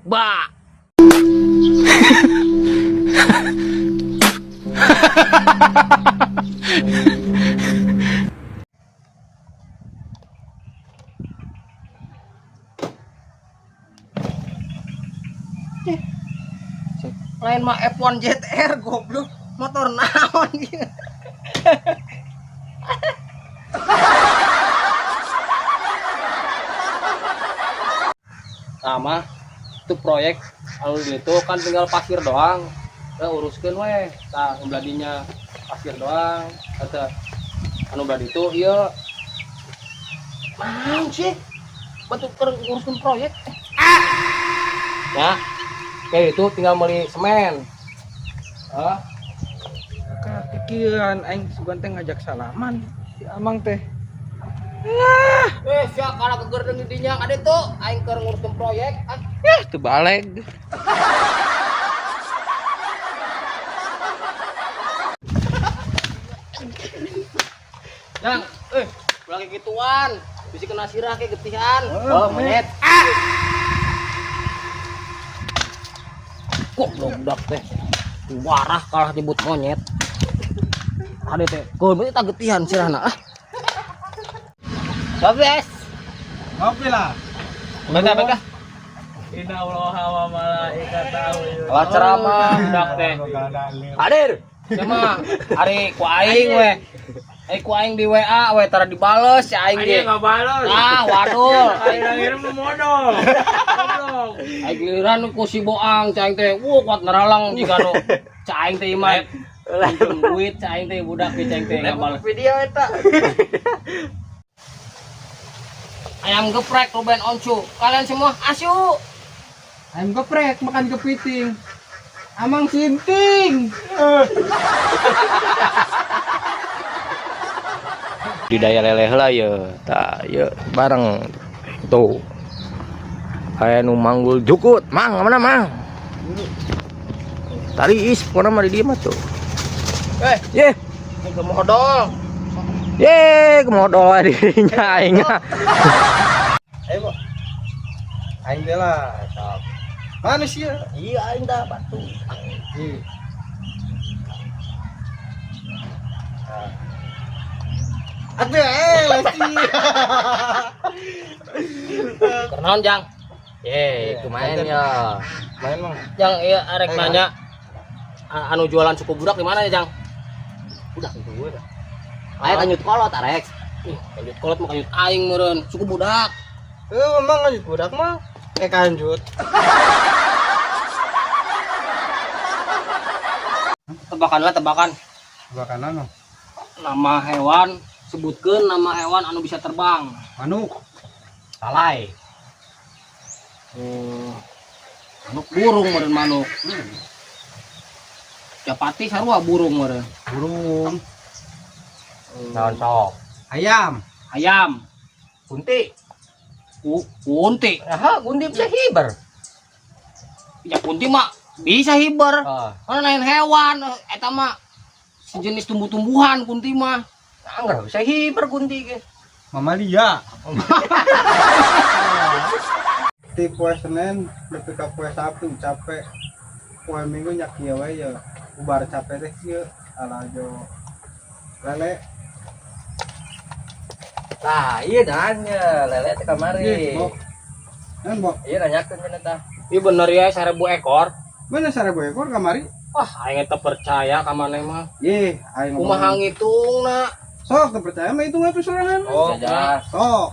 Ba. Lain mah F1 ZR goblok, motor naon ieu. Sama itu proyek anu itu kan tinggal pasir doang. Udah uruskeun we. Tah nu beladinya pasir doang. Eta anu beladi itu ieu. Naon sih? Batu keur nguruskeun proyek. Ya. Kayak itu tinggal beli semen. Hah? Kepikiran aing sugan teh ngajak salaman si Amang teh. Eh, sia kalah kegerdeng di dinya ade tuh aing keur nguruskeun proyek. Ah. Yah, teu baleg. Jang, ulah kayak gituan. Bisa kena sirah kayak getihan. Oh, monyet. Goblok budak teh. Warah kalah nyebut monyet. Ade teh, keun berarti tak getihan sirahna ah. Babes. Ngopi lah. Beka beka. Inna Allah wa malaikatahu. Kalah ceramah budak teh. Hadir. Sama ari ku aing we. Eh ku aing di WA we tara dibales si aing ge. Enggak balas. Ah, waduh. Aing mah modal. Goblok. Aing giliran ku si boang cai aing teh. Wuh kuat neralang jiga nu. Cai aing teh mah. Pinjem duit cai aing teh budak ge cai aing teh ngabales. Video eta. Ayam geprek Ruben Oncu. Kalian semua asu. Ayam geprek makan kepiting. Amang sinting. Di daya leleh lah ya. Tah ye bareng tuh. Aya nu manggul jukut, Mang, mana Mang? Tadi is pokona mah di dieu mah tuh. Eh, Ye, ke modal. ye, kemodol dirinya aing. Ayo, Bo. Aing teh lah. Mana sih ya? Iya aing dah batu. Iya. Aduh, lesi. Kenaon, Jang? Ye, itu main ya. Main mah. Jang, iya arek nanya anu jualan suku budak di mana ya, Jang? Udah itu gue dah. Aya kanjut kolot arek. Ih, kanjut kolot mah kanjut aing meureun, suku budak. Emang kanjut budak mah? Kanjut. Tebakan lah, tebakan. Tebakan anu. Nama hewan, sebutkeun nama hewan anu bisa terbang. Manuk. Salai. Manuk burung meureun manuk. Japati sarua burung meureun. Burung. Naon sok? Ayam. Ayam, Kunti. Kunti. Aha, kunti bisa hiber. Ya kunti mah bisa hiber. Ah, Mana lain hewan, eta mah sejenis tumbuh-tumbuhan kunti mah. anggar bisa hiber kunti ge. Mamalia. Ti poe Senin nepi ka poe Sabtu capek. Poe Minggu nya kieu we ya. Ubar capek teh kieu ala jo lele. Lah, iya nanya, lele teh kamari. Bo. Kan, Bo. Iya nanyakeun bener tah. Iya bener ya 1000 ekor. Bener 1000 ekor kamari? Wah, aing teu percaya ka maneh mah. Ih, aing Kumaha ngitungna? Sok teu percaya mah hitung atuh sorangan. Oh, Nah. jelas. Sok.